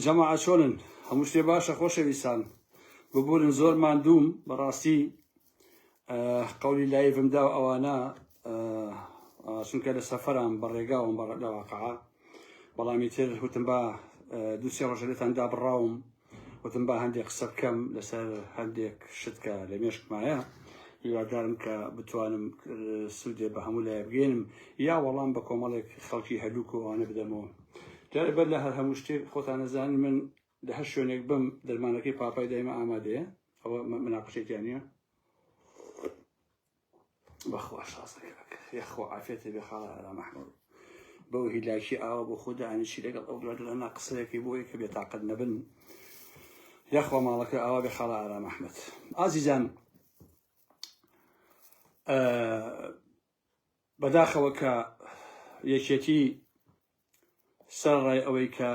جەماعە چۆنن؟ هەموو شتێ باشە خۆشەویستان؟ ببورن زۆر ماندووم بەڕاستی قەولی live م دا و ئەوانە چونکە لە سەفەرام بە ڕێگاوم بە لە واقعە بەڵامی تر وتم با دوو سێ ڕۆژە لێتان دابڕاوم وتم با هەندێک قسە بکەم لەسەر هەندێک شت کە لە مێشکمایە هیوادارم کە بتوانم سوودێ بە هەموو لایە بگەێنم یا وەڵام بە کۆمەڵێک خەڵکی هەلوک و ئەوانە بدەمەوە جارێ بەر لە هەر هەموو شتێک خۆتان نەزانن من لە هەر شوێنێک بم دەرمانەکەی پاپای دایمە ئامادەیە ئەوە مناقشێکیان نییە بەخوا شازە کاک یەخوا عافێتە بێ خاڵە ئارام ئەحمەد بەو هیلاکی ئاوە بۆ خۆ دانیشی لەگەڵ ئەو برادەرانە قسەیەکەی بۆیە کە بێتاقەت نەبن یاخوا ماڵەکە ئاوا بێ خاڵە ئارام ئەحمەد ئازیزان بەداخەوە کە یەکێتی سەرڕای ئەوەی کە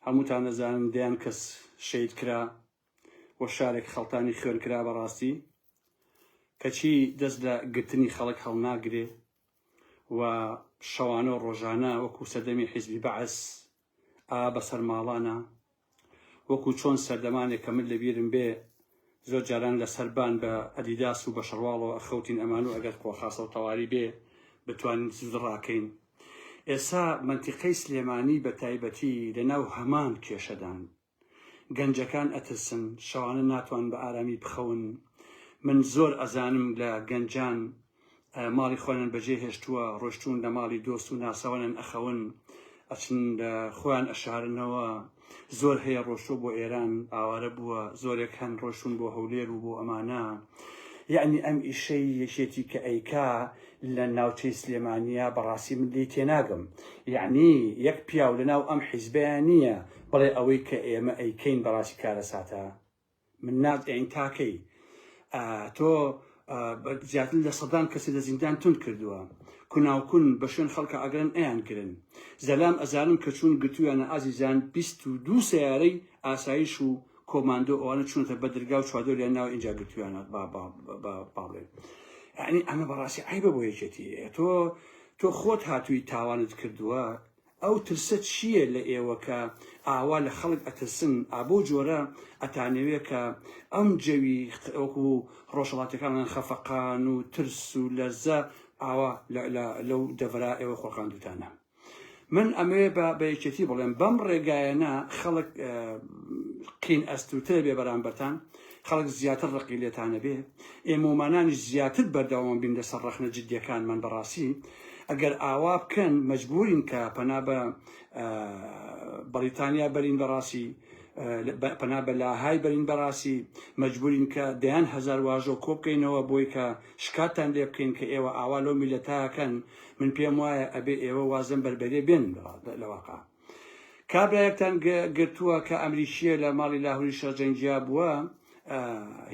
هەمووتان دەزانن دەیان کەس شەید کرا و شارێک خەڵتانی خوێن کرا بەڕاستی کەچی دەست لە گرتنی خەڵک هەڵناگرێ و شەوانە و ڕۆژانە وەکو سەردەمی حیزبی بەعس ئا بەسەر ماڵانە وەکو چۆن سەردەمانێک کە من لەبیرم بێ زۆر جاران لە سەربان بە ئەدیداس و بە شەڕواڵەوە ئەخەوتین ئەمان و ئەگەر خواخاستە و تەواری بێ بتوانین زوو ڕاکەین ئێسا مەنتیقەی سلێمانی بە تایبەتی لە ناو هەمان کێشەدان گەنجەکان ئەترسن شەوانە ناتوان بە ئارامی بخەون من زۆر ئەزانم لە گەنجان ماڵی خۆیان بەجێ هێشتووە ڕۆشتوون لە ماڵی دۆست و ناسەوەنن ئەخەون ئەچن لە خۆیان ئەشارنەوە زۆر هەیە ڕۆشتووە بۆ ئێران ئاوارە بووە زۆرێک هەن ڕۆشتون بۆ هەولێر و بۆ ئەمانە یعنی ئەم ئیشەی یەکێتی کە ئەیکا لە ناوچەی سلێمانیا بەڕاستی من لێی تێناگەم یعنی یەک پیاو لەناو ئەم حیزبەیان نییە بڵێ ئەوەی کە ئێمە ئەیکەین بەڕاستی کارەساتە من ناز یعنی تاکەی تۆ زیاتر لە سەدان کەسی لە زیندان تون کردووە کوناوکون بە شوێن خەڵکە ئەگرن ئەیان گرن زەلام ئەزانم کە چوون گرتویانە ئازیزان 22 سیارەی ئاسایش و کۆماندۆ ئەوانە چونەتە بەدرگا و چوادۆریان ناوە ئینجا گرتویانە با با با باڵێن یعنی ئەمە بەڕاستی عیبە بۆ یەکێتی تۆ تۆ خۆت هاتووی تاوانت کردووە ئەو ترسە چییە لە ئێوە کە ئاوا لە خەڵک ئەترسن ئا بەو جۆرە ئەتانەوێ کە ئەم جەوی وەکو ڕۆژهەڵاتیەکان ئەڵێن خەفەقان و ترس و لەرزە ئاوا لەو دەڤەرا ئێوە خۆڵقاندوتانە من ئەمەوێ بە بە یەکێتی بڵێم بەم ڕێگایەنە خەڵک قین ئەستوترە بێ بەرامبەرتان خەڵک زیاتر ڕقی لێتانە بێ ئێمەمانانیش زیاتر بەردەوام بین لەسەر ڕەخنە جدیەکانمان بەڕاستی ئەگەر ئاوا بکەن مەجبورین کە پەنا بە بەریتانیا بەرین بەڕاستی پەنا بە لاهای بەرین بەڕاستی مەجبورین کە دەیان هەزار واژۆ کۆبکەینەوە بۆی کە شکاتان لێ بکەین کە ئێوە ئاوا لەو میلەتاکەن من پێم وایە ئەبێ ئێوە وازم بەربەرێ بێن لەواقع کابرایەکتان گرتووە کە ئەمریکییە لە ماڵی لاهوری شێخ جەنگیا بووە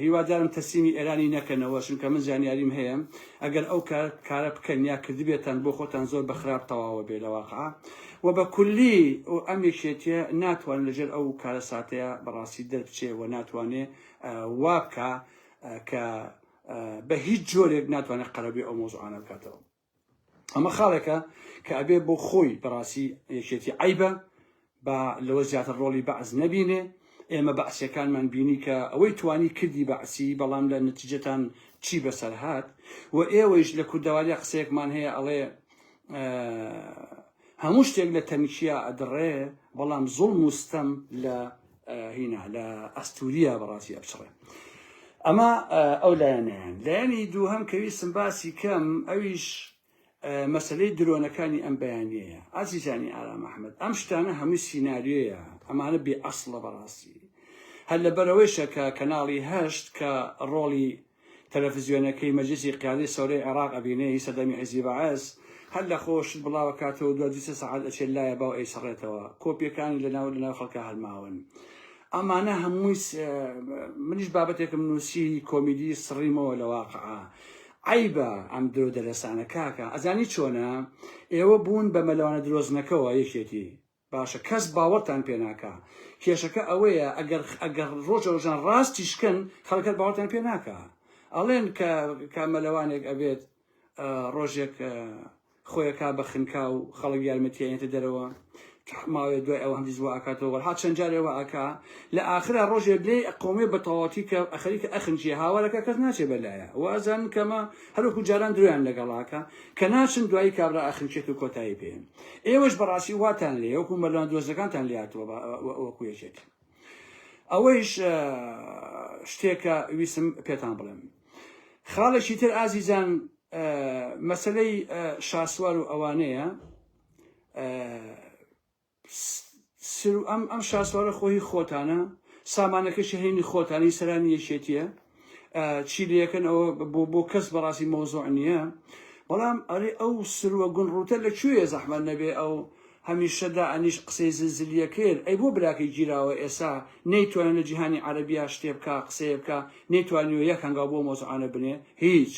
هیوادارم تەسلیمی ئێرانی نەکەنەوە چونکە من زانیاریم هەیە ئەگەر ئەو کارە بکەن یا کردبێتان بۆ خۆتان زۆر بە خراپ تەواوە بێ لە واقع و بە کولی ئەم یەکێتیە ناتوان لەژێر ئەو کارەساتەیە بەڕاستی دەربچێ و ناتوانێ وا بکە کە بە هیچ جۆرێک ناتوانێت قەرەبووی ئەو مۆزوعانە بکاتەوە. ئەمە خاڵێکە کە ئەبێ بۆ خۆی بەڕاستی یەکێتی عیبە با لەوە زیاتر ڕۆڵی بەعس نەبینێ ئێمە بەعسیەکانمان بینی کە ئەوەی توانی کردی بەعسی بەڵام لە نەتیجەتان چی بەسەر هات و ئێوەیش لە کوردەواریە قسەیەکمان هەیە ئەڵێ هەموو شتێک لە تەنکیا ئەدڕێ بەڵام زوڵم و ستەم لە هینا لە ئەستوریە بەڕاستی ئەپچڕێ ئەمە ئەو لایەنەیان لایەنی دووهەم کە ویستم باسی کەم ئەویش مەسلەی درۆنەکانی ئەم بەیانیەیە ئازیزانی ئارام ئەحمد ئەم شتانە هەمووی سیناریۆیە ئەمانە بێ ئەسڵە بەڕاستی هەر لەبەرەوەیشە کە کەناڵی هەشت کە ڕۆڵی تەلەفزیۆنەکەی مەجلیسی قیادەی سەورەی عێراق ئەبینێ هی سەردەمی حیزبی بەعس هەر لە خۆوە شت بڵاوەکاتەوە دوا دوو سێ سەعات ئەچێت لایە باو ئەیسڕێتەوە کۆپیەکانی لەناو لەناو خەڵکا هەر ماون ئەمانە هەمووی منیش بابەتێکم نووسی کۆمیدی سڕیمەوە لە واقعا عیبە ئەم درۆ دەرەسانە کاکە ئەزانی چۆنە ئێوە بوون بە مەلەوانە درۆزنەکەوە یەکێتی باشە کەس باوەڕتان پێ ناکا کێشەکە ئەوەیە ئەگەر ئەگەر ڕۆژە ڕۆژان ڕاستیش کەن خەڵک هەر باوەڕتان پێ ناکا ئەڵێن کە کە مەلەوانێک ئەبێت ڕۆژێک خۆیەکا بە خنکا و خەڵک یارمەتیانێتە دەرەوە. ماوەیە دوای ئەوە هەندیز وا ئەکاتەوە وەرها چەند جارێ وا ئەکا لە ئاخرا ڕۆژێ لێی ئەقەومێ بە تەواوەتی کە خەریکە ئەخنکێ هاوارەکە کەس ناچێ بە لایە وا ئەزانن کەمە هەروەکو جاران درۆیان لەگەڵاکە کە ناچن دوایی کابرا ئەخنکێت و کۆتایی پێ ئێوەش بەڕاستی واتان لێ وەکو مەلوان دۆزەکانتان لێهاتووە وەکو یەکێتی ئەوەیش شتێکە ویسم پێتان بڵێم خاڵێکی تر ئازیزان مەسلەی شاسوار و ئەوانەیە سرو ئەم ئەم شاسوارە خۆی خۆتانە سامانەکەشی هەینی خۆتانی سەرانی یەکێتیە چی لەکەن ئەوە بۆ بۆ کەس بەڕاستی مۆزۆع نییە بەڵام ئەرێ ئەو سروە گونڕوتە لە کوێیە زەحمەت نەبێ ئەو هەمیشە دائەنیشت قسەی زلزلیە کرد ئەی بۆ براکەی گیراوە ئێسا نەیتوانی لە جیهانی عەرەبیا شتێ بکا قسەیە بکا نەیتوانیوە یەک هەنگاو بۆ مۆزوعانە بنێ هیچ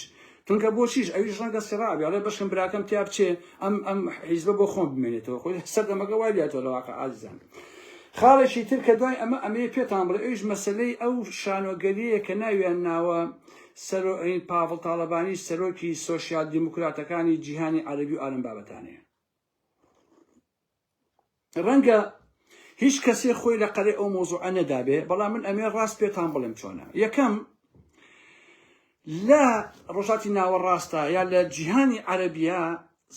چونکە بۆچیش ئەویش ڕەنگە سڕا بێ ئەڵێ بەشکم براکەم تیا بچێ ئەم ئەم حیزبە بۆ خۆم بمێنێتەوە خۆی سەردەمەکە وای لاتەوە لە واقع ئازیزان خاڵێکی تر کە دوای ئەمە ئەمەیە پێتان بڵێ ئەویش مەسەلەی ئەو شانۆگەریەیە کە ناویان ناوە سەرۆ پاڤڵ تاڵەبانی سەرۆکی سۆسیال دیموکراتەکانی جیهانی عەرەبی و ئالەم بابەتانەیە ڕەنگە هیچ کەسێ خۆی لە قەرەی ئەو مۆزوعە نەدابێ بەڵام من ئەمێ ڕاست پێتان بڵێم چۆنە یەکەم لە ڕۆژاتی ناوەڕاستە یا لە جیهانی عەربیە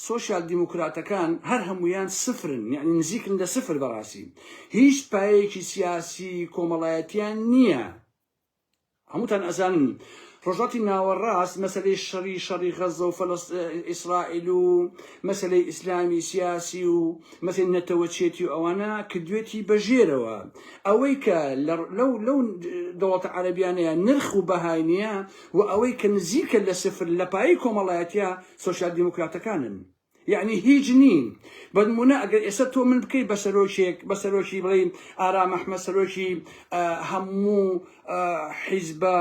سۆسیال دیموکراتەکان هەر هەمویان سفرن یعنی نزیکن لە سفر بەڕاستی هیچ پایەیەکی سیاسی کۆمەڵایەتیان نییە هەمووتان ئەزانن ڕۆژهەڵاتی ناوەڕاست مەسەلەی شەڕی شەڕی غەزە و فەلەس ئیسرائیل و مەسەلەی ئیسلامی سیاسی و مەسەلەی نەتەوەچێتی و ئەوانە کردوێتی بە ژێرەوە ئەوەی کە لەو لەو دەوڵەتە عەرەبیانەیە نرخ و بەهای نییە و ئەوەی کە نزیکە لە سفر لە پایەی کۆمەڵایەتیە سۆسیال دیموکراتەکانن. یەعنی هیچ نین بەنمونە ئەگەر ئێستا تۆ من بکەی بە سەرۆکێک بە سەرۆکی بڵێ ئارام ئەحمەد سەرۆکی هەموو حیزبە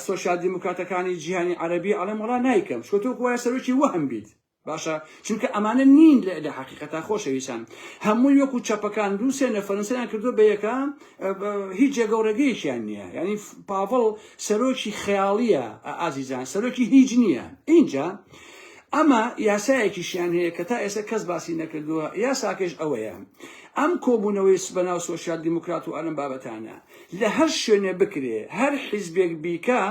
سۆسیال دیموکراتەکانی جیهانی عەرەبی ئەڵێم وەڵا نایکەم چونکە تۆ وایە سەرۆکی وەهم بیت باشە چونکە ئەمانە نین لە حەقیقەتا خۆشەویستان هەمووی وەکو چەپەکان دوو سێ نەفەرن سەریان کردو بە یەکە هیچ جێگە و ڕێگەیەکیان نییە یعنی پاڤڵ سەرۆکی خەیاڵیە ئازیزان سەرۆکی هیچ نییە اینجا ئەمە یاسایەکیشیان هەیە کە تا ئێستا کەس باسی نەکردووە، یاساکەیش ئەوەیە ئەم کۆبوونەوەی بەناو سۆسیال دیموکرات و ئەلم بابەتانە لە هەر شوێنێ بکرێ هەر حیزبێک بیکا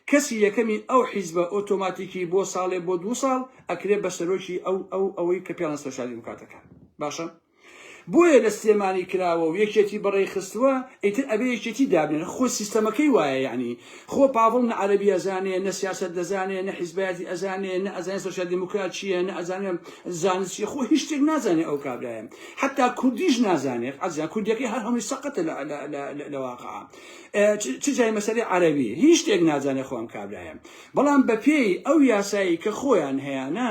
کەسی یەکەمی ئەو حیزبە ئۆتۆماتیکی بۆ ساڵێ بۆ دوو ساڵ ئەکرێ بە سەرۆکی ئەو ئەو ئەوەی کە پێڵێن سۆسیال دیموکراتەکان باشە بۆیە لە سلێمانی کراوە و یەکێتی بەڕێی خستووە ئیتر ئەبێ یەکێتی دابنێن خۆ سیستەمەکەی وایە یەعنی خۆ پاڤڵ نە عەرەبی ئەزانێ نە سیاسەت دەزانێ نە حیزبایەتی ئەزانێ نە ئەزانێ سۆسیال دیموکرات چییە نە ئەزانێ زانست چییە خۆ هیچ شتێک نازانێ ئەو کابرایە حتا کوردیش نازانێ عەزیزان کوردیەکەی هەر هەمووی سەقەتە لە لە لە لە واقع چ جای مەسەلەی عەرەبی هیچ شتێک نازانێ خۆ ئەم کابرایە بەڵام بەپێی ئەو یاسایی کە خۆیان هەیانە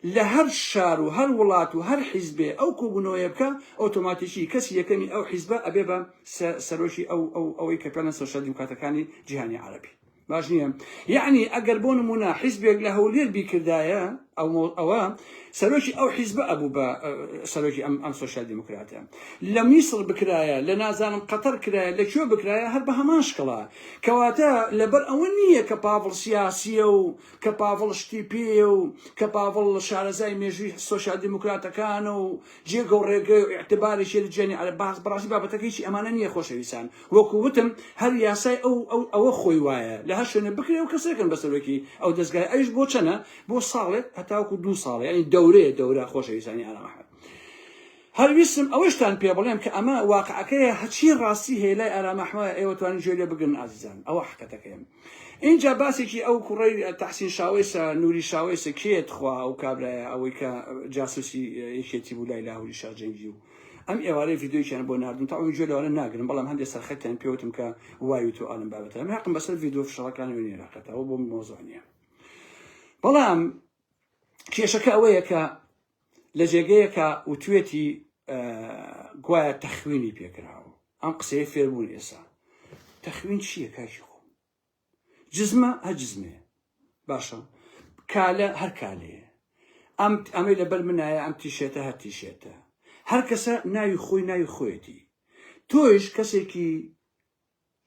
لە هەر شار و هەر وڵات و هەر حیزبێ ئەو کۆبوونەوەیە بکا ئۆتۆماتیکی کەسی یەکەمی ئەو حیزبە ئەبێ بە سەرۆکی ئەو ئەو ئەوەی کە پێڵێن سۆسیال دیموکراتەکانی جیهانی عەرەبی باش نییە یعنی ئەگەر بۆ نمونە حیزبێک لە هەولێر بیکردایە ئەو ئەوە سەرۆکی ئەو حیزبە ئەبوو بە سەرۆکی ئەم ئەم سۆسیال دیموکراتە لە میسر بکرایە لە نازانم قەتەر کرایە لە کوێ بکرایە هەر بە هەمان شکڵە کەواتە لەبەر ئەوە نییە کە پاڤڵ سیاسیە و کە پاڤڵ شتی پێیە و کە پاڤڵ شارەزای مێژووی سۆسیال دیموکراتەکانە و جێگە و ڕێگەی و ئیعتبارێکی لە جیهانی عەرەب باس بەڕاستی بابەتەکە هیچی ئەمانە نییە خۆشەویستان وەکو وتم هەر یاسای ئەو ئەو ئەوە خۆی وایە لە هەر شوێنێ بکرێ و کەسێکن بە سەرۆکی ئەو دەزگای ئەویش بۆ چەنە بۆ ساڵێک هەتاوەکو دوو ساڵ یعنی دەورەیە دەورە خۆشەویستانی ئارام ئەحمەد هەر ویستم ئەوەشتان پێ بڵێم کە ئەمە واقعەکەیە هەچی ڕاستی هەیە لای ئارام ئەحمەد ئێوە توانن گوێ لێ بگرن ئازیزان ئەوە حەقیقەتەکەیە ئینجا باسێکی ئەو کوڕەی تەحسین شاوەیسە نوری شاوەیسە کێ تخوا ئەو کابرایە ئەوەی کە جاسوسی یەکێتی بوو لای لاهوری شا جەنگی و ئەم ئێوارەی ڤیدیۆیەکیان بۆ ناردم تا گوێ لەوانە ناگرم بەڵام هەندێک سەرخەتیان پێوتم کە وای و تۆ ئالم بابەتە من حەقم بەسەر ڤیدیۆ فشەڵەکانەوە نییە لاقەتە ئەوە بۆ مۆزوع نییە بەڵام کێشەکە ئەوەیە کە لە جێگەیەکە وتوێتی گوایە تەخوینی پێکراوە ئەم قسەیە فێربوون ئێسا تەخوین چییە کاکی خۆم جزمە هەر جزمەیە باشە کالە هەر کالەیە ئەم ئەمەی لەبەر منایە ئەم تیشێتە هەر تیشێتە هەر کەسە ناوی خۆی ناوی خۆیەتی تۆیش کەسێکی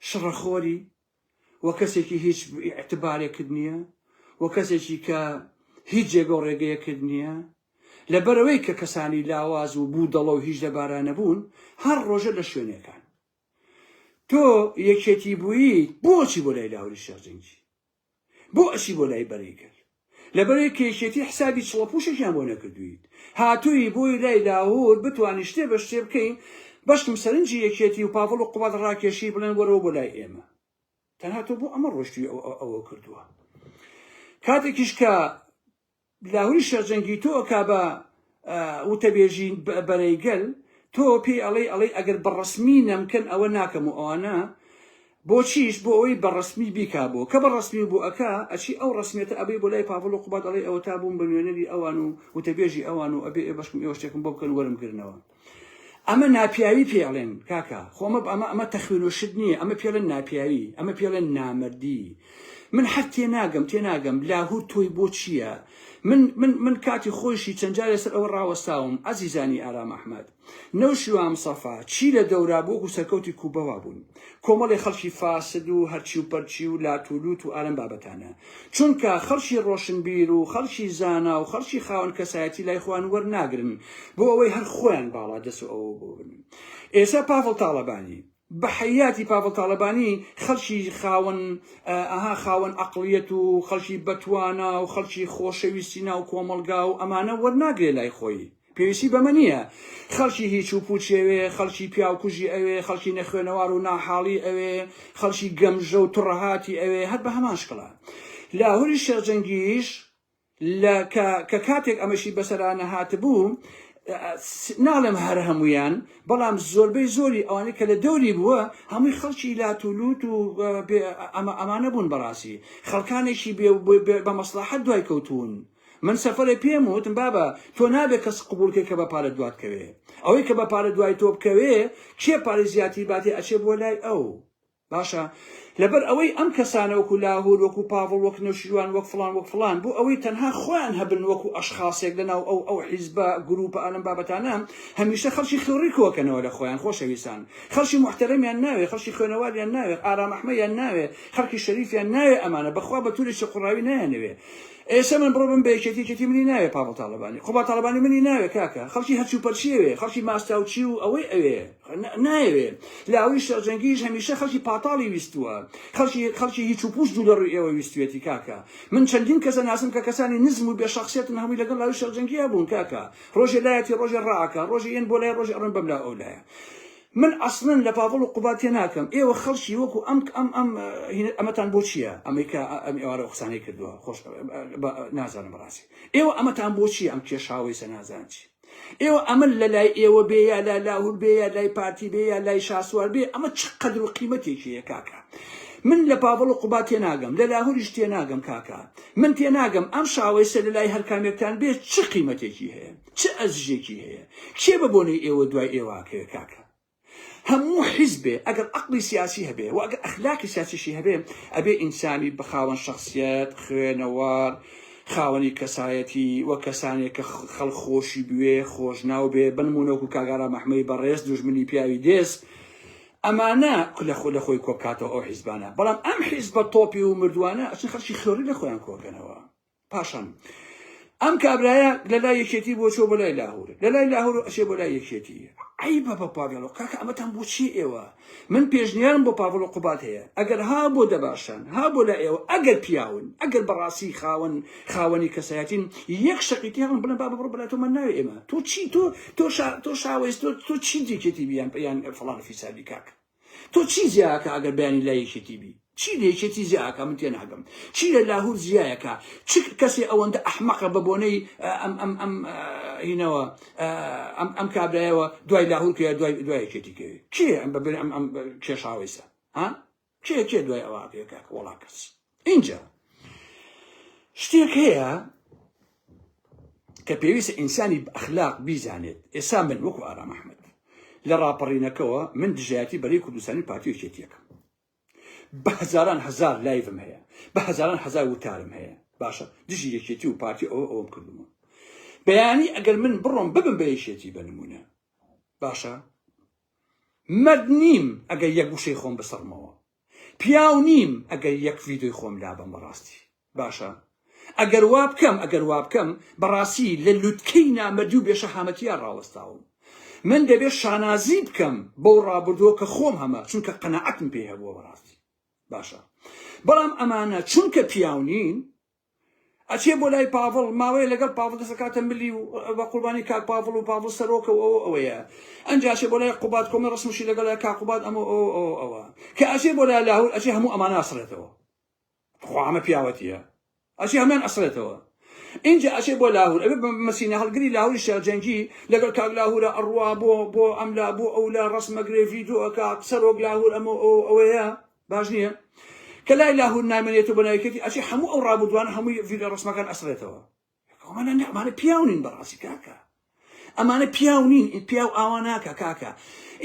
شڕەخۆری و کەسێکی هیچ ئیعتبارێکت نییە و کەسێکی کە هیچ جێگە و ڕێگەیەکت نییە. لەبەرئەوەی کە کەسانی لاواز و بوودەڵە و هیچ لەبارا نەبوون هەر ڕۆژە لە شوێنێکان. تۆ یەکێتی بوویت بۆ ئەچی بۆ لای لاهوری شێخ جەنگی؟ بۆ ئەچی بۆ لای بەرەی گەل؟ لەبەرئەوەی کە یەکێتی حسابی چڵەپوشێکیان بۆ نەکردوویت هاتووی بۆی لای لاهور بتوانی شتێ بە شتێ بکەی بەشکم سەرنجی یەکێتی و پاڤڵ و قوباد ڕاکێشی بڵێن وەرەوە بۆ لای ئێمە تەنها تۆ بۆ ئەمە ڕۆشتوی ئەوە کردووە کاتێکیش کە لاهوری شێخ جەنگی تۆ ئەکا بە وتەبێژی بەرەی گەل تۆ پێی ئەڵێی ئەڵێی ئەگەر بە ڕەسمی نەمکەن ئەوە ناکەم و ئەوانە بۆچیش بۆ ئەوەی بە ڕەسمی بیکا بۆ کە بە ڕەسمی بۆ ئەکا ئەچی ئەو ڕەسمیەتە ئەبەی بۆ لای پاڤڵ و قوباد ئەڵێی ئەوەتا بووم بە نوێنەری ئەوان و وتەبێژی ئەوان و ئەبێ ئێ بەشکم ئێوە شتێکم بۆ بکەن وەرم گرنەوە ئەمە ناپیاوی پێ ئەڵێن کاکە خۆ ئەمە ئەمە ئەمە تەخوین و شت نییە ئەمە پێڵێن ناپیاوی ئەمە پێڵێن نامەردی من هەر تێناگەم تێناگەم لاهور تۆی بۆ چییە من من من کاتی خۆیشی چەند جارێ سەر ئەوە ڕاوەستاوم عەزیزانی ئارام ئەحمەد نەوشیروان مستەفا چی لە دەورا بوو وەکو سەرکەوتی کوبە وابوون کۆمەڵی خەڵکی فاسد و هەرچی و پەرچی و لات و لوت و ئالەم بابەتانە چونکە خەڵکی ڕۆشنبیر و خەڵکی زانا و خەڵکی خاوەن کەسایەتی لای خۆیان وەرناگرن بۆ ئەوەی هەر خۆیان باڵا دەست و ئەوە بۆ بن ئێستا پاڤڵ تاڵەبانی بە حەیاتی پاڤڵ تاڵەبانی خەڵکی خاوەن ئەها خاوەن عەقڵیەت و خەڵکی بەتوانا و خەڵکی خۆشەویستی ناو کۆمەڵگا و ئەمانە وەرناگرێ لای خۆی پێویستی بەمە نییە خەڵکی هیچ و پوچی ئەوێ خەڵکی پیاوکوژی ئەوێ خەڵکی نەخوێنەوار و ناحاڵی ئەوێ خەڵکی گەمژە و تڕەهاتی ئەوێ هەر بە هەمان شکڵە لاهوری شێخ جەنگیش لە کە کە کاتێک ئەمەشی بەسەرا نەهاتبوو ناڵێم هەر هەمویان بەڵام زۆربەی زۆری ئەوانەی کە لە دەوری بووە هەمووی خەڵکی لات و لوت و ئەمە ئەمانە بوون بەڕاستی خەڵکانێکی بە مەسڵەحەت دوای کەوتوون من سەفەرێ پێم وتم بابە تۆ نابێ کەس قبوڵ کەی کە بە پارە دوات کەوێ ئەوەی کە بە پارە دوای تۆ بکەوێ کێ پارەی زیاتری باتێ ئەچێ بۆ لای ئەو باشە لەبەر ئەوەی ئەم کەسانە وەکو لاهور وەکو پاڤڵ وەک نەوشیروان وەک فڵان وەک فڵان بۆ ئەوەی تەنها خۆیان هەبن وەکو ئەشخاسێک لەناو ئەو ئەو حیزبە گروپە ئەلەم بابەتانە هەمیشە خەڵکی خێڕی کۆکەنەوە لە خۆیان خۆشەویستان خەڵکی موحتەرەمیان ناوێ خەڵکی خوێنەواریان ناوێ ئارام ئەحمەیان ناوێ خەڵکی شەریفیان ناوێ ئەمانە بەخوا بە تورێکی قوڕاوی نایانەوێ ئێستا من بڕۆ بم بە یەکێتی یەکێتی منی ناوێ پاڤڵ تاڵەبانی قوباد تاڵەبانی منی ناوێ کاکە خەڵکی هەرچی و پەرچی ئەوێ خەڵکی ماستاوچی و ئەوەی ئەوێ نایەوێ لاوری شەرجەنگیش هەمیشە خەڵکی پاتاڵی ویستووە خەڵکی خەڵکی هیچ و پوچ دوو لە ڕووی ئێوە ویستوێتی کاکە من چەندین کەسە ناسم کە کەسانی نزم و بێ شەخسیەتن هەمووی لەگەڵ لاوری شەرجەنگییا بوون کاکە ڕۆژێ لایەتی ڕۆژێ ڕاکە ڕۆژێ یەن بۆ لای ڕۆژێ ئەڕۆن بەم لا ئەو لایە من ئەسڵەن لە پاڤڵ و قوباد تێناکەم ئێوە خەڵکی وەکو ئەم ئەم ئەم ئەمەتان بۆ چییە ئەمەی کە ئەم ئێوارە قسانەی کردووە خۆش نازانم بەڕاستی ئێوە ئەمەتان بۆ چییە ئەم کێشاوەی سە نازان چی ئێوە ئەمە لە لای ئێوە بێ یا لا لاهور بێ یا لای پارتی بێ یا لای شاسوار بێ ئەمە چ قەدر و قیمەتێکی هەیە کاکە من لە پاڤڵ و قوباد تێناگەم لە لاهوریش تێناگەم کاکە من تێناگەم ئەم شاوەیسە لە لای هەر کامێکتان بێ چ قیمەتێکی هەیە چ ئەزژێکی هەیە کێ بە بۆنەی ئێوە دوای ئێوە ئەکەوێ کاکە هەموو حیزبێ ئەگەر عەقڵی سیاسی هەبێ و ئەگەر ئەخلاقی سیاسیشی هەبێ ئەبێ ئینسانی بە خاوەن شەخسیەت خوێنەوار خاوەنی کەسایەتی و کەسانێک کە خەڵک خۆشی بوێ خۆشناو بێ بنمونە وەکو کاک ئارام ئەحمەی بەڕێز دوژمنی پیاوی دێز ئەمانە لە خۆ لە خۆی کۆبکاتەوە ئەو حیزبانە بەڵام ئەم حیزبە تۆپی و مردوانە ئەچن خەڵکی خێڕی لە خۆیان کۆکەنەوە پاشان ئەم کابرایە لە لای یەکێتی بۆ چۆ بۆ لای لاهور لە لای لاهور ئەچێ بۆ لای یەکێتی عیبە بە پاڤێڵۆ کاکە ئەمەتان بۆ چی ئێوە من پێشنیارم بۆ پاڤڵ و قوباد هەیە ئەگەر ها بۆ دەباشان ها بۆ لە ئێوە ئەگەر پیاون ئەگەر بەڕاستی خاوەن خاوەنی کەسایەتین یەک شەقی تێڵن بڵێن بابە بڕۆ بەلای تۆ من ناوێ ئێمە تۆ چی تۆ تۆ شا تۆ شاوەیس تۆ تۆ چی یەکێتی بیان یان فڵان فیسابی کاک تۆ چی زیاکە ئەگەر بەیانی لای یەکێتی بی چی لە یەکێتی زیاکە من تێناگەم چی لە لاهور زیایەکە چ کەسێ ئەوەندە ئەحمەقە بە بۆنەی ئەم ئەم ئەم هینەوە ئەم ئەم کابرایەوە دوای لاهور کە دوای دوای یەکێتی کەوێ کێ ئەم بە ئەم ئەم کێشاوەیسە ها کێ کێ دوای ئەوە کێ کاک وەڵا کەس اینجا شتێک هەیە کە پێویستە ئینسانی بە ئەخلاق بیزانێت ئێستا من وەکو ئارام ئەحمەد لە ڕاپەڕینەکەوە من دژایەتی بەرەی کوردستانی پارتی و یەکێتیەکەم بە هەزاران هەزار live م هەیە بە هەزاران هەزار وتارم هەیە باشە دژی یەکێتی و پارتی ئەوە ئەوەم کردووە بەیانی ئەگەر من بڕۆم ببم بە یەکێتی بە نمونە باشە مەرد نیم ئەگەر یەک وشەی خۆم بسڕمەوە پیاو نیم ئەگەر یەک ڤیدۆی خۆم لابەم بەڕاستی باشە. ئەگەر وا بکەم ئەگەر وا بکەم بەڕاستی لە لوتکەی نامەردی و بێشەهامەتیا ڕاوەستاوم. من دەبێ شانازی بکەم بەو ڕابردووە کە خۆم هەمە چونکە قەناعەتم پێی هەبووە بەڕاستی. باشە بەڵام ئەمانە چونکە پیاو نین ئەچێ بۆ لای پاڤڵ ماوەیە لەگەڵ پاڤڵ دەسەکاتە ملی و بە قوربانی کاک پاڤڵ و پاڤڵ سەرۆکە و ئەوە ئەوەیە ئەنجا ئەچێ بۆ لای قوباد کۆمە ڕسمشی لەگەڵ کاک قوباد ئەمە ئەوە ئەوە ئەوە کە ئەچێ بۆ لای لاهور ئەچێ هەموو ئەمانە ئەسڕێتەوە خوا ئەمە پیاوەتیە ئەچێ هەموویان ئەسڕێتەوە ئینجا ئەچێ بۆ لاهور ئەبێ بە مەسینە هەڵگری لاهوری شێخ جەنگی لەگەڵ کاک لاهورە ئەڕوا بۆ بۆ ئەملا بۆ ئەولا ڕەسمەگرێ ڤیدۆ ئەکا سەرۆک لاهور ئەمە ئەو ئەوەیە باش نییە کە لای لاهور نامێنێتەوە بە ناویکەتی ئەچێ هەموو ئەو ڕابردوانە هەمووی ڤیدۆ ڕەسمەکان ئەسڕێتەوە ئەمانە ئەمانە پیاو نین بەڕاستی کاکە ئەمانە پیاو نین پیاو ئاوا ناکە کاکە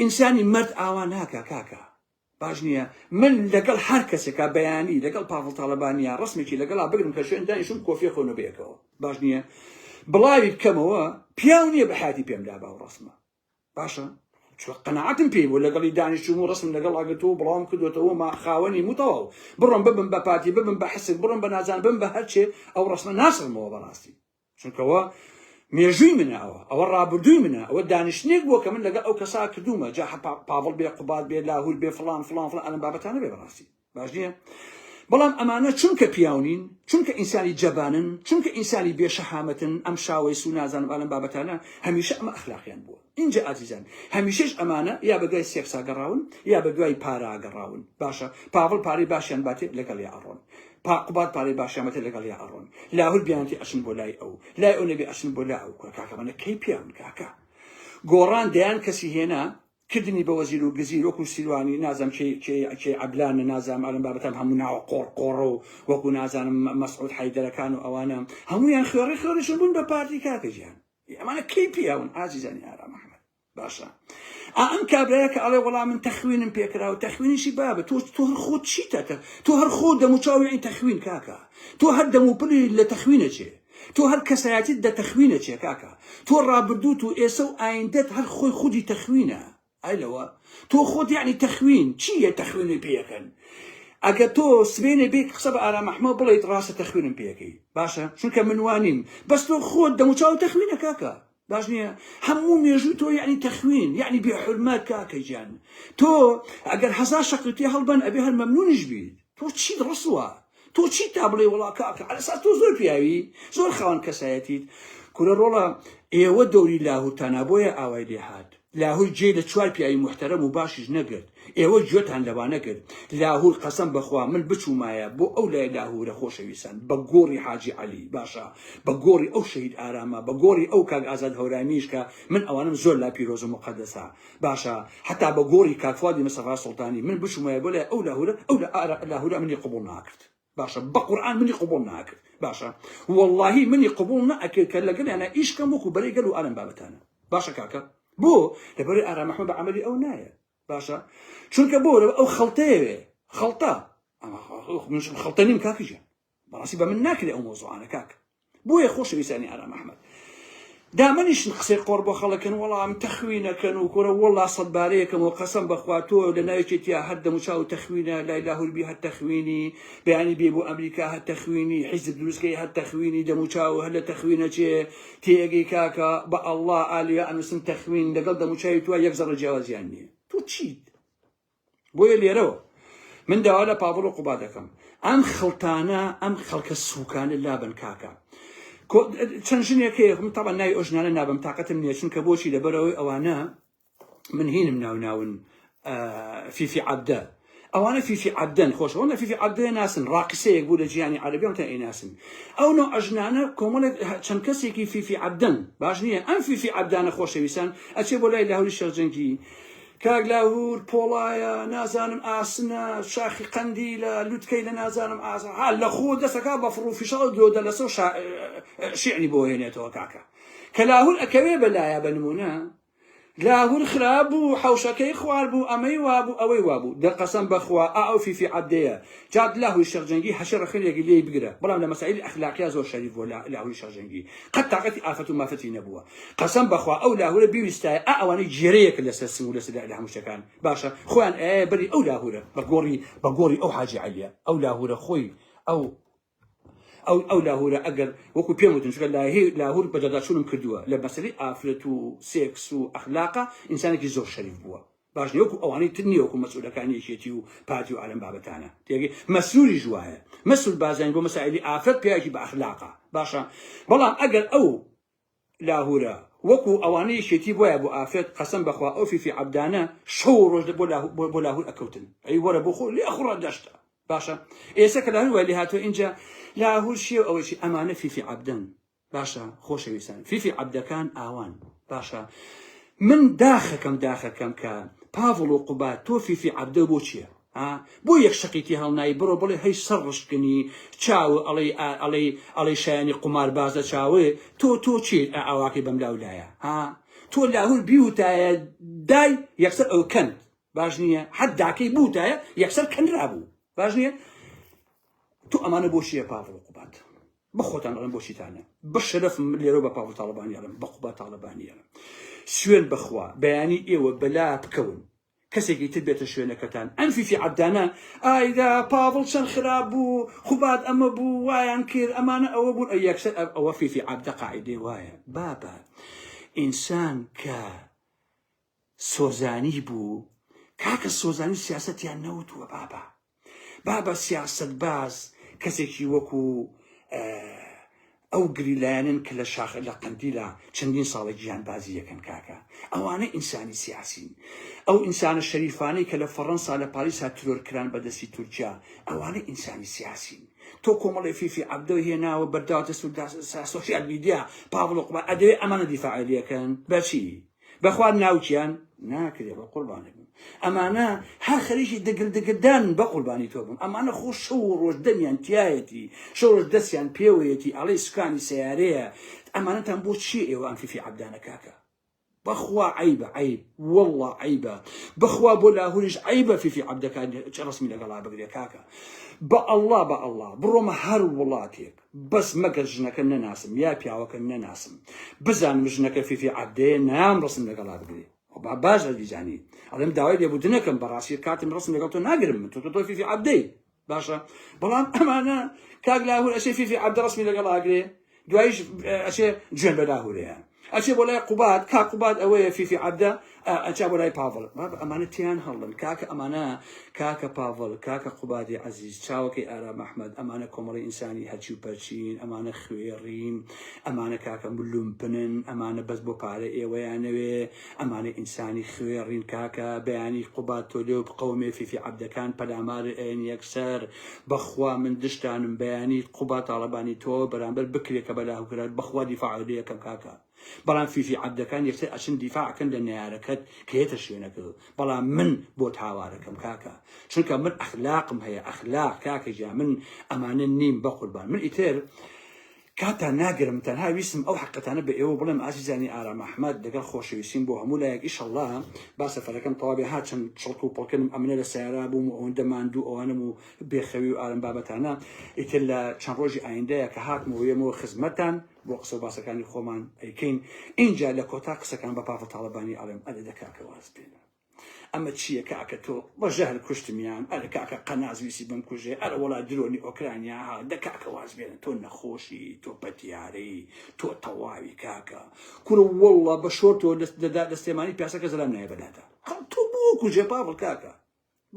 ئینسانی مەرد ئاوا ناکە کاکە باش نییە من لەگەڵ هەر کەسێکا بەیانی لەگەڵ پاڤڵ تاڵەبانیا ڕسمێکی لەگەڵا بگرم کە شوێن دانیشم کۆفیە خۆنە بەیەکەوە باش نییە بڵاوی بکەمەوە پیاو نییە بە حیاتی پێم دابا و ڕسمە باشە چوە قەناعەتم پێی بوو لەگەڵی دانیشتوم و ڕسم لەگەڵ ئاگرتوو و بڵاوم کردوێتەوە ما خاوەنی متەواو بڕۆم ببم بە پارتی ببم بە حسک بڕۆم بە نازان بم بە هەرچێ ئەو ڕسمە ناسڕمەوە بەڕاستی چونکەوە مێژووی منە ئەوە ئەوە ڕابردووی منە ئەوە دانیشتنێک بووە کە من لەگەڵ ئەو کەسا کردوومە جا پاڤڵ بێ قوباد بێ لاهور بێ فڵان فڵان فڵان ئەلەم بابەتانە بێ بەڕاستی باش نییە بەڵام ئەمانە چونکە پیاو نین چونکە ئینسانی جەبانن چونکە ئینسانی بێشەهامەتن ئەم شاوەیس و نازانم ئالەم بابەتانە هەمیشە ئەمە ئەخلاقیان بووە ئینجا ئازیزان هەمیشەش ئەمانە یا بە دوای سێکسا گەڕاون یا بە دوای پارا گەڕاون باشە پاڤڵ پارەی باشیان باتێ لەگەڵیا ئەڕۆن پا قوباد پارەی باشیان باتێ لەگەڵیا ئەڕۆن لاهور بیانتی ئەچن بۆ لای ئەو لای ئەو نەبێ ئەچن بۆ لا ئەو کورە کاکە ئەمانە کەی پیاون کاکە گۆڕان دەیان کەسی هێنا کردنی بە وەزیر و گزیر وەکو سیروانی نازم کێ کێ کێ عەبلانە نازانم ئەلەم بابەتان هەموو ناوە قۆڕ قۆڕە و وەکو نازانم مەسعود حەیدەرەکان و ئەوانە هەموویان خوێڕی خوێڕیشن بوون بە پارتی کاکە گیان ئەمانە کەی پیاون ئازیزانی ئارام ئەحمەد باشە ئا ئەم کابرایە کە ئەڵێ وەڵا من تەخوینم پێکرا و تەخوینیشی بابە تۆ تۆ هەر خۆت چیتە تۆ هەر خۆ دەموچاوی عین تەخوین کاکە تۆ هەر دەموپڵی لە تەخوینە چێ تۆ هەر کەسایەتیت دە تەخوینە چێ کاکە تۆ ڕابردووت و ئێسە و ئایندەت هەر خۆی خودی تەخوینە ئای لەوە تۆ خۆت یعنی تەخوین چییە تەخوینی پێەکەن ئەگەر تۆ سبێنێ بێیت قسە بە ئارام ئەحمەد بڵێیت ڕاستە تەخوینم پێەکەی باشە چونکە من وانیم بەس تۆ خۆت دەموچاو تەخوینە کاکە باش نییە هەموو مێژوو تۆ یعنی تەخوین یعنی بێ حورمەت کاکە گیان تۆ ئەگەر هەزار شەقی تێ هەڵبەن ئەبێ هەر مەمنونیش بیت تۆ چیت ڕسوا تۆ چیت تا بڵێ وڵا کاکە عەلەساس تۆ زۆر پیاوی زۆر خاوەن کەسایەتیت کورە ڕۆڵە ئێوە دەوری لاهورتانا بۆیە ئاوای لێ هات لاهور جێی لە چوار پیاوی موحتەرەم و باشیش نەگرت ئێوە گوێتان لەوانە گرت لاهور قەسەم بەخوا من بچومایە بۆ ئەو لای لاهورە خۆشەویستان بە گۆڕی حاجی عەلی باشە بە گۆڕی ئەو شەهید ئارامە بە گۆڕی ئەو کاک ئازاد هەورامیش کە من ئەوانم زۆر لا پیرۆز و موقەدەسە باشە حەتا بە گۆڕی کاک فوادی مستەفا سوڵتانی من بچومایە بۆ لای ئەو لاهورە ئەو لاهورە منی قبوڵ ناکرد باشە بە قورئان منی قبوڵ ناکرد باشە وەڵاهی منی قبوڵ نەئەکرد کە لەگەڵیانە ئیش کەم وەکو بەرەی گەل و ئالەم بابەتانە باشە کاکە بۆ لەبەرەی ئارام ئەحمەد بە عەمەلی ئەو نایە باشە چونکە بۆ لەبەر ئەو خەڵتەیەوێ خەڵتە منش خەڵتە نیم کاکە گیان بەڕاستی بە من ناکرێ ئەو مۆزوعانە کاک بۆیە خۆشەویستانی ئارام ئەحمەد دامەنیشن قسەی قۆڕ بۆ خەڵکن وەڵام تەخوینەکەن و کورە وەڵا سەدبارەیەکەم و قەسەم بەخوا تۆ لە ناوێکێتیا هەر دەموچاو تەخوینە لای لاهوربی هەر تەخوینی بەیانی بێ بۆ ئەمریکا هەر تەخوینی حیزب دروستکەی هەر تەخوینی دەموچاو هەر لە تەخوینە چێ تێگەی کاکە بە ئەڵڵا ئالوێ ئەنووسن تەخوین لەگەڵ دەموچاوی تۆ یەک زەڕە جیاوازیان نییە تۆ چیت بۆیە لێرەوە من داوا لە پاڤڵ و قوبا دەکەم ئەم خڵتانە ئەم خەڵکە سوکانە لابن کاکە چەند ژنێک هەیە من تاڵە ناوی ئەو ژنانە نابم تاقەتم نییە چونکە بۆچی لەبەرەوەی ئەوانە من هینم ناوناون فیفی عەبدە ئەوانە فیفی عەبدەن خۆش ئەوانە فیفی عەبدە ناسن ڕاقسەیەک بوو لە جیهانی عەرەبی ئەم تا ئەیناسن ئەو نوع ژنانە کۆمەڵێک چەند کەسێکی فیفی عەبدەن باش نییە ئەم فیفی عەبدانە خۆشەویستان ئەچێ بۆ لای لاهوری شێخ جەنگی کاک لاهور پۆڵایە نازانم ئاسنە شاخی قەندیلە لوتکەی لە نازانم ئاس ها لە خۆ دەسەکا بە فڕ و فیشاڵ درۆ دەلەسە و شیعری بۆ هێنێتەوە کاکە کە لاهور ئەکەوێ بەلایە بە نمونە لاهور خراپ بوو حەوشەکەی خوار بوو ئەمەی وابوو ئەوەی وابوو دە قەسەم بەخوا ئا ئەو فیفی عەبدەیە جا لاهوری شێخ جەنگی هەشێ ڕەخنەیەکی لێی بگرە بەڵام لە مەسائیلی ئەخلاقیا زۆر شەریف بووە لاهوری شێخ جەنگی قەت تاقەتی ئافەت و مافەتی نەبووە قەسەم بەخوا ئەو لاهورە بیویستایە ئا ئەوانەی گێرەیەکە لەسەر سنگ و لەسەر لە هەموو شتەکان باشە خۆیان ئەیە بەری ئەو لاهورە بە گۆڕی بە گۆڕی ئەو حاجی عەلیە ئەو لاهورە خۆی ئەو. ئەو ئەو لاهورە ئەگەر وەکو پێم وتن چونکە لاهی لاهور بەدواداچوونم کردووە لە مەسەلەی ئافرەت و سێکس و ئەخلاقە ئینسانێکی زۆر شەریف بووە باش نیە وەکو ئەوانەی تر نیە وەکو مەسئولەکانی یەکێتی و پارتی و ئالەم بابەتانە تێگەی مەسروریش وایە مەسرور بارزانی بۆ مەسائلی ئافرەت پیاوێکی بە ئەخلاقە باشە بەڵام ئەگەر ئەو لاهورە وەکو ئەوانەی یەکێتی بۆیە بۆ ئافرەت قەسەم بەخوا ئەو فیفی عەبدانە شەو و ڕۆژ بۆ بۆ لاهور ئەکەوتن ئەی وەرە بۆ خۆ لێ خوڕە دەشتە باشە ئێستا کە لاهور وای لێ هاتووە ئینجا لاهور شێ و ئەوەی ئەمانە فیفی عەبدەن باشە خۆشەویستان فیفی عەبدەکان ئاوان باشە من داخەکەم داخەکەم کە پاڤڵ و قوباد تۆ فیفی عەبدە بۆ چییە ها بۆ یەک شەقی تێ هەڵنای بڕۆ بڵێ هەی سەر ڕشکنی چاو ئەڵێی ئەڵێی ئەڵێی شایانی قومار بازە چاوێ تۆ تۆ چی ئاواکەی بەم لاو لایە ها تۆ لاهور بیوتایە دای یەکسەر ئەو کەند باش نییە حەد داکەی بوتایە یەکسەر کەنرابوو باش نییە تۆ ئەمانە بۆ چییە پاڤڵ قوباد بەخۆتان ئەڵێم بۆچیتانە بە شەرەفم لێرە بە پاڤڵ تاڵەبانی ئەڵێم بە قوباد تاڵەبانی ئەڵێم سوێن بەخوا بەیانی ئێوە بەلا بکەون کەسێکی تر بێتە شوێنەکەتان ئەم فیفی عەبدانە ئایدا پاڤڵ چەند خراپ بوو قوباد ئەمە بوو وایان کرد ئەمانە ئەوە بوون ئەی یەکسەر ئەوە فیفی عەبدە قاعیدەی وایە بابە ئینسان کە سۆزانی بوو کاکە سۆزانی سیاسەتیان نەوتووە بابە بابە سیاسەتباز کەسێکی وەکو ئەو گریلایانەن کە لە شاخ لە قەندیلا چەندین ساڵە گیانبازی یەکەن کاکە ئەوانە ئینسانی سیاسین ئەو ئینسانە شەریفانەی کە لە فەڕەنسا لە پاریسا ترۆر کران بە دەستی تورکیا ئەوانە ئینسانی سیاسین تۆ کۆمەڵی فیفی عەبدۆ هێناوە بەرداوتە سۆشیال میدیا پاڤڵ قوباد ئەدەوێ ئەمانە دیفاعی لێکەن بەچی بەخوا ناوکیان ناکرێ بە قوربانی بم ئەمانە هەر خەریکی دگل دگلدان بە قوربانی تۆ بم ئەمانە خۆ شەو و ڕۆژ دەمیان تایەتی شەو ڕۆژ دەستیان پێوەیەتی ئەڵێ سوکانی سیارەیە ئەمانەتان بۆ چی ئێوە ئەم فیفی عەبدانە کاکە بەخوا عیبە عیب والله عیبە بەخوا بۆ لاهوریش عیبە فیفی عەبدەکان چ ڕسمی لەگەڵا بگرێ کاکە بە ئەڵڵا بە ئەڵڵا بڕۆمە هەر وڵاتێک بەس مەگەر ژنەکە نەناسم یا پیاوەکە نەناسم بزانم ژنەکە فیفی عەبدەیە نام ڕسم لەگەڵا بگرێ با باش ئەزیزانی ئەڵێم داوای لێبوردنەکەم بەڕاستی کاتم ڕسم لەگەڵ تۆ ناگرم من تۆ تۆ فیفی عەبدەی باشە بەڵام ئەمانە کاک لاهور ئەشێ فیفی عەبدە ڕسمی لەگەڵ ئاگرێ دوایش ئەچێ جوێن بە لاهورەیە ئەچێ بۆ لای قوباد کا قوباد ئەوەیە فیفی عەبدە ئەچا بۆ لای پاڤڵ بابە ئەمانە تیان هەڵن کاکە ئەمانە کاکە پاڤڵ کاکە قوبادی عەزیز چاوەکەی ئارام ئەحمەد ئەمانە کۆمەڵی ئینسانی هەرچی و پەرچین ئەمانە خوێڕین ئەمانە کاکە ملومپنن ئەمانە بەس بۆ پارە ئێوەیانەوێ ئەمانە ئینسانی خوێڕین کاکە بەیانی قوباد تۆ لێو بقەومێ فیفی عەبدەکان پەلامار ئەیەن یەکسەر بەخوا من دشتانم بەیانی قوباد تاڵەبانی تۆ بەرامبەر بکرێ کە بەلاهوکرا بەخوا دیفاع لێ ئەکەم کاکە بەڵام فیفی عەبدەکان یەکسەر ئەچن دیفاع ئەکەن لە نەیارەکەت کە یەتە شوێنەکە بەڵام من بۆت هاوارەکەم کاکە چونکە من ئەخلاقم هەیە ئەخلاق کاکە گیان من ئەمانە نیم بەقوربان من ئیتر کاتتان ناگرم تەنها ویستم ئەو حەقەتانە بە ئێوە بڵێم ئازیزانی ئارام ئەحمەد لەگەڵ خۆشەویستیم بۆ هەموو لایەک ئیشەڵڵا با سەفەرەکەم تەواو بێ ها چەند چڵک و پڵکنم ئەمنە لە سەیارە بووم و ئەوەندە ماندوو ئەوانم و بێخەوی و ئارم بابەتانە ئیتر لە چەند ڕۆژی ئایندەیە کە هاتمەوە یەمەوە خزمەتتان بۆ قسە و باسەکانی خۆمان ئەیکەین ئینجا لە کۆتا قسەکان بە پاڤڵ تاڵەبانی ئەڵێم ئەرێ دە کاکە واز بێنە ئەمە چییە کاکە تۆ بە ژەهر کوشتمیان ئەرە کاکە قەناس ویستی بمکوژێ ئەرە وەڵا درۆنی ئۆکرانیا ها دە کاکە واز بێنە تۆ نەخۆشی تۆ پەتیارەی تۆ تەواوی کاکە کورە وەڵڵا بە شۆرتەوە لە سلێمانی پیاسەکە زەلام نایە بەلاتا تۆ بۆ کوژێ پاڤڵ کاکە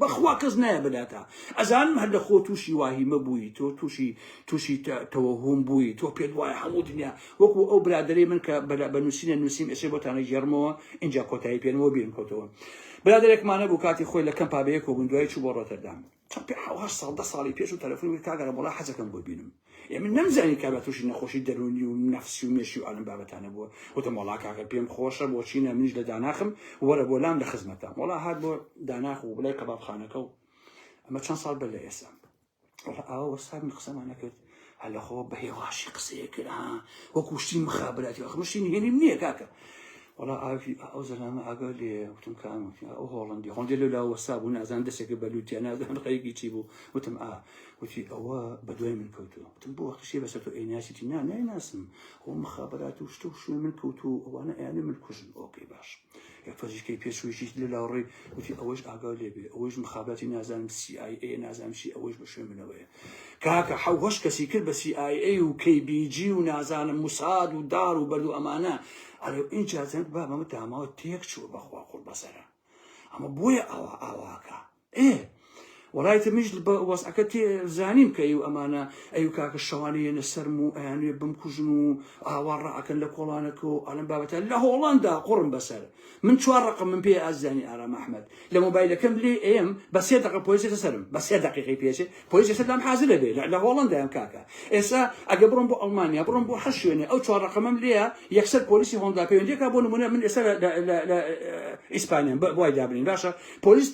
بەخوا کەس نایە بەلاتا ئەزانم هەر لە خۆ تووشی واهیمە بووی تۆ تووشی تووشی تەوەهوم بووی تۆ پێت وایە هەموو دنیا وەکو ئەو برادەرەی من کە بە نووسینە نووسیم ئێسێ بۆتانە گێڕمەوە ئینجا کۆتایی پێنەوە بیرم کەوتەوە برادەرێکمانە بوو کاتی خۆی لە کەمپا بەیەکەوە بوون دوایی چوو بۆ ڕۆتەردام چەند پێ حەوهەشت ساڵ دە ساڵی پێش و تەلەفۆنی کرد کاکە ڕەبۆڵا حەزەکەم بۆ بینم ئێ من نەمزانی کابرا تووشی نەخۆشی دەروونی و نەفسی و مێشی و ئالم بابەتانە بووە وتم وەڵا کاکە پێم خۆشە بۆچی نە منیش لە داناخم وەرە بۆ لام لە خزمەتام وەڵا هات بۆ داناخ و بڵێ کەبابخانەکە و ئەمە چەند ساڵ بەر لە ئێستا وەڵا ئاوا وەستا من قسەمان نەکرد هەر لە خۆ بە هێواشی قسەیە کرد ها وەکو شتی مخابراتی ئەخ من شتی نهێنیم نییە کاکە وەڵا ئاوی ئەو زەلامە ئاگا لێ وتم کام وتی ئەو هۆڵندی هۆڵندی لەو لاوە وەستا بوو نازان دەستێکە بە لوتیا نازان خەریکی چی بوو وتم ئا وتی ئەوە بە دوای من کەوتووە وتم بۆ وەختی شێ بەسەر تۆ ئەیناسی تی نا نایناسم ئەو مخابرات و شتە و شوێن من کەوتوو ئەوانە ئەیانە من کوژن okay باش. یەک تۆزیکەی پێچوویی لە لاوڕی وتی ئەوەش ئاگا لێ بێ ئەوەش مخاباتی نازانم سی ئای ئێ نازانم چی ئەوەش بە شوێن منەوەیە کاکە حەو هەشت کەسی کرد بە سی ئای ئەی و کەی بی جی و نازانم موساد و دار و بەرد و ئەمانە ئەرێ ئینجا زەند بابە ئەمە داماوە تێک چووە بەخوا قوڕ بەسەرە ئەمە بۆیە ئاوا ئاواکە ئێ وەڵای تر منیش بە وەزعەکە تێ زانیم کە ئەیو ئەمانە ئەیو کاکە شەوانە یەنە سەرم و ئەیانوێ بمکوژن و ئاوا ڕائەکەن لە کۆڵانەکە و ئەلەم بابەتە لە هۆڵەندا قوڕم بەسەر من چوار ڕقم من پێ ئازیزانی ئارام ئەحمەد لە مۆبایلەکەم لێ ئێم بە سێ دەقە پۆلیسێتە سەرم بە سێ دەقیقەی پێچێ پۆلیس ئێستا لام حازرە بێ لە هۆڵەندایم کاکە ئێستا ئەگە بڕۆم بۆ ئەڵمانیا بڕۆم بۆ هەر شوێنێ ئەو چوار ڕقەمەم لێیە یەکسەر پۆلیسی هۆڵندا پەیوەندیەکە بۆ نمونە من ئێستا لە ئیسپانیام بۆ وای دابنین باشە پۆلیس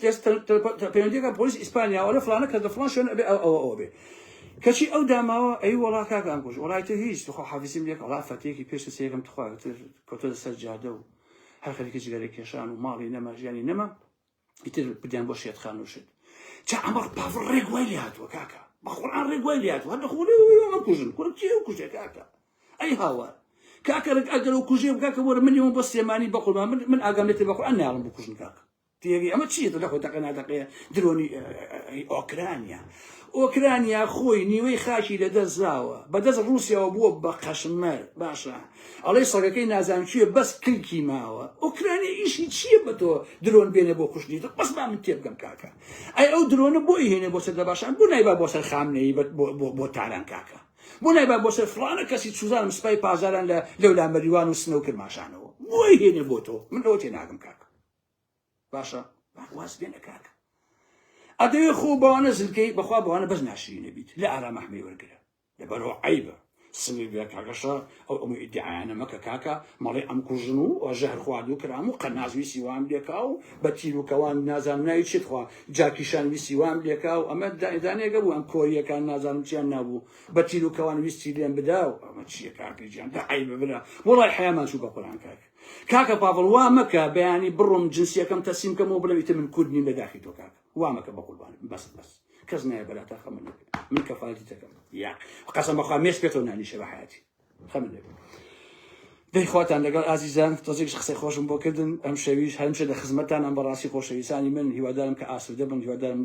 پەیوەندیەکە پۆلیس ئیسپانیا ئەڵێ فلانە کەس لە فلان شوێن ئەبێ ئەو ئەوە ئەوە بێ کەچی ئەو داماوە ئەی وەڵا کاکە ئەم کوژ وەڵای تر هیچ تخوا حافزیم لێک وەڵا فەتێکی پێش سێکم تخوا تر کەوتە سەر جادە و هەر خەریکی جگەرە کێشان و ماڵی نەما ژیانی نەما ئیتر بدیان بۆ شێتخان و شت چا ئەمە پاڤڵ ڕێک وای لێ هاتووە کاکە بە قورئان ڕێک وای لێ هاتووە هەر لە خۆ ئەمە کوژن کوڕ کێ کوژێ کاکە ئەی هاوار کاکە ڕێک ئەگەر و کوژێ کاکە وەرە من یەمە بۆ سلێمانی بە قوربان من من ئاگام لێتە بە قورئان نایەڵم بکوژن کاکە تێگەی ئەمە چییە لە خۆی تەقە ناتەقەیە درۆنی ئۆکرانیا ئۆکرانیا خۆی نیوەی خاکی لە دەست داوە بە دەست ڕووسیاوە بووە بە قەشمەر باشە ئەڵێ سەگەکەی نازانم چییە بەس کلکی ماوە ئۆکرانیا ئیشی چییە بە تۆ درۆن بێنێ بۆ کوشتنی تۆ بەس با من تێبگەم کاکە ئەی ئەو درۆنە بۆی هێنێ بۆ سەر دەباشان بۆ نایبا بۆ سەر خامنەیی بۆ تاران کاکە بۆ نایبا بۆ سەر فڵانە کەسی چوزانم سپای پاسداران لە لەولا مەریوان و سنە و کرماشانەوە بۆی هێنێ بۆ تۆ من لەوە تێناگەم کاکە باشە واز بێنە کاکە ئەدەوێ خۆ بەوانە زلکەی بەخوا بەوانە بەس ناشرینە بیت لە ئارام ئەحمەی وەرگرە لەبەرەوە عیبە سمی بێ کاکەشە ئەو ئەمو ئیدعایانە مەکە کاکە مەڵێ ئەم کوژن و ژەهر خواردو کرام و قەناس ویسی وام لێکا و بە تیر و کەوان نازانم ناوی چیت خوا جاکیشان ویستی وام لێکا و ئەمە دانێگە بوو ئەم کۆریەکان نازانم چیان نابوو بە تیر و کەوان ویستی لێم بدا و ئەمە چییە کاکە گیان دە عەیبە برا وەڵای حەیامان چوو بە قورئان کاکە کاکە پاڤڵ وا مەکە بەیانی بڕۆم جنسیەکەم تەسلیم کەم و بڵێم ئیتر من کورد نیم لە داخی تۆ کاکە وا مەکە بە قوربانت بەس بەس کەس نایە بەلاتا خەمت نەبێ من کەفالەتی دەکەم یا قەسەم بەخوا مێش پێتەوە نانیشە بە حیاتی خەمت نەبێ دەی خواتان لەگەڵ ئازیزان تۆزێکش قسەی خۆشم بۆ کردن ئەم شەویش هەمیشە لە خزمەتتان ئەم بەڕاستی خۆشەویستانی من هیوادارم کە ئاسوودە بن هیوادارم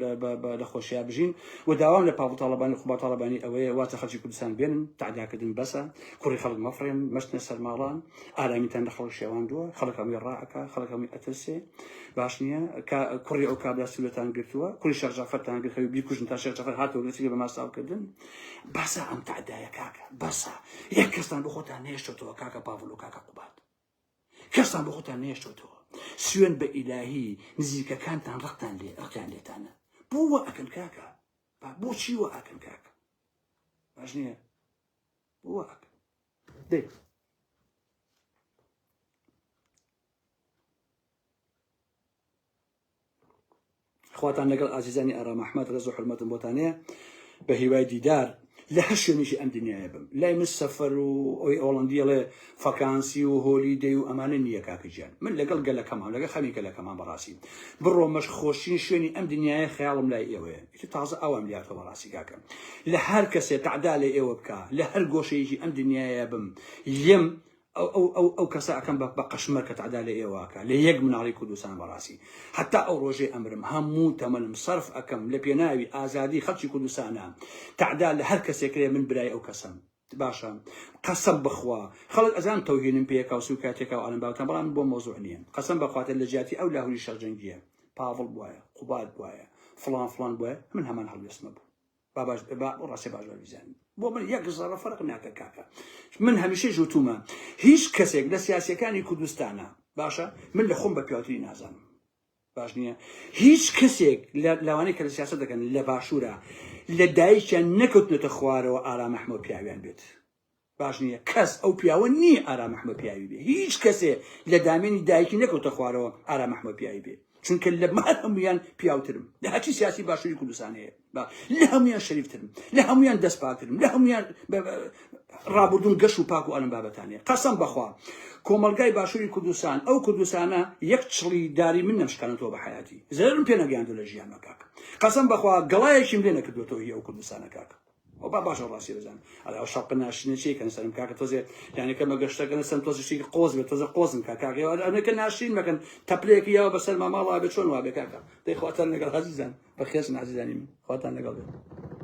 لە خۆشیا بژین و داوام لە پاڤڵ تاڵەبانی و قوباد تاڵەبانی ئەوەیە واز لە خەڵکی کوردستان بێنن تەعداکردن بەسە کوڕی خەڵک مەفڕێن مەچنە سەر ماڵان ئارامیتان لە خەڵک شێواندووە خەڵک هەمووی ڕائەکا خەڵک هەمووی ئەترسێ باش نییە کوڕی ئەو کابرا سوورەتان گرتووە کوڕی شێخ جەعفەرتان گرت هەوی بیکوژن تا شێخ جەعفەر هاتەوە دەستی بە ماستاوکردن بەسە ئەم تەعدایە کاکە بەسە یەک کەستان بۆ خۆتان نێشتۆتەوە کاکە پاڤڵ و کاکە قوباد کەستان بۆ خۆتان نێشتۆتەوە سوێن بە ئیلاهی نزیکەکانتان ڕقتان لێ ڕقیان لێتانە بۆ وا ئەکەن کاکە بۆچی وا ئەکەن کاکە باش نییە بۆ وا ئەکەن دەی خواتان لەگەڵ ئازیزانی ئارام ئەحمەد ڕێز و حرمەتم بۆتان هەیە بە هیوای دیدار لە هەر شوێنێکی ئەم دنیاە بم لای من سەفەر و ئەوی ئۆڵندی ئەڵێ vakantie و holiday و ئەمانە نییە کاکە گیان من لەگەڵ گەلەکەمان لەگەڵ خەمی گەلەکەمان بەڕاستی بڕۆمەش خۆشترین شوێنی ئەم دنیاە خەیاڵم لای ئێوەیە ئیتر تازە ئاوام لاتەوە بەڕاستی کاکە لە هەر کەسێ تەعدا لە ئێوە بکا لە هەر گۆشەیەکی ئەم دنیاە بم یەم ئەو ئەو ئەو ئەو کەسە ئەکەم بە بە قەشمەر کە تەعدا لە ئێوە ئەکا لە یەک مناڵی کوردستان بەڕاستی هەتا ئەو ڕۆژەی ئەمرم هەموو تەمەنم سەرف ئەکەم لە پێناوی ئازادی خەڵکی کوردستانە تەعدا لە هەر کەسێک کرێ من برای ئەو کەسەم باشە قەسەم بخوا خەڵک ئەزان تەوهینم پێکا و سوکاتێکا و ئالم باوتان بەڵام بۆ مەوزوع نییە قەسەم بەخواتە لە جیاتی ئەو لاهوری شەڕ جەنگیە پاڤڵ بوایە قوباد بوایە فڵان فڵان بوایە من هەمان هەڵوێستمە بوو با باش با ڕاستە باش باش بیزانن بۆ من یەک زەڕە فەرق ناکە کاکە من هەمیشە ژوتومە هیچ کەسێک لە سیاسەکانی کوردستانە باشە من لە خۆم بە پیاوتری نازانم باش نییە هیچ کەسێک لەوانەیە کە لە سیاست دەکەن لە باشوورە لە دایکیان نەکەوتنەتە خوارەوە ئارام ئەحمەد پیاویان بێت باش نییە کەس ئەو پیاوە نییە ئارام ئەحمەد پیاوی بێ هیچ کەسێ لە دامێنی دایکی نەکەوتە خوارەوە ئارام ئەحمەد پیاوی بێ چونکە لە مار هەمویان پیاوترم لە هەرچی سیاسی باشووری کوردستان هەیە لە هەمویان شەریفترم لە هەمویان دەست پاکترم لە هەمویان ڕابردوون گەش و پاک و ئەلم بابەتانەیە قەسەم بەخوا کۆمەلگای باشووری کوردستان ئەو کوردستانە یەک چڵی داری من نەمشکانەوە بە حیاتی زەرم پێ نەگەیاندو لە ژیانمە کاک قەسەم بەخوا گەڵایەکیم لێ نەکردوێتەوە هی ئەو کوردستانە کاک. ئەو با باشە ڕاستی بزانن ئەڵێ ئەو شەپکە ناشرینە چی کەن سەرم کاکە تۆزێ یعنی کە مەگەشتەکەن سەرم تۆزێ شتێکی قۆز بێت تۆزە قۆزم کا کاکە ئەمەکە ناشرین مەکەن تەپلێکی یاوە بەسەر ماماڵا بێ چۆن وابێ کاکە دەی خواتان لەگەڵ عزیزان بەخێزن عزیزانی من خواتان لەگەڵ بێت.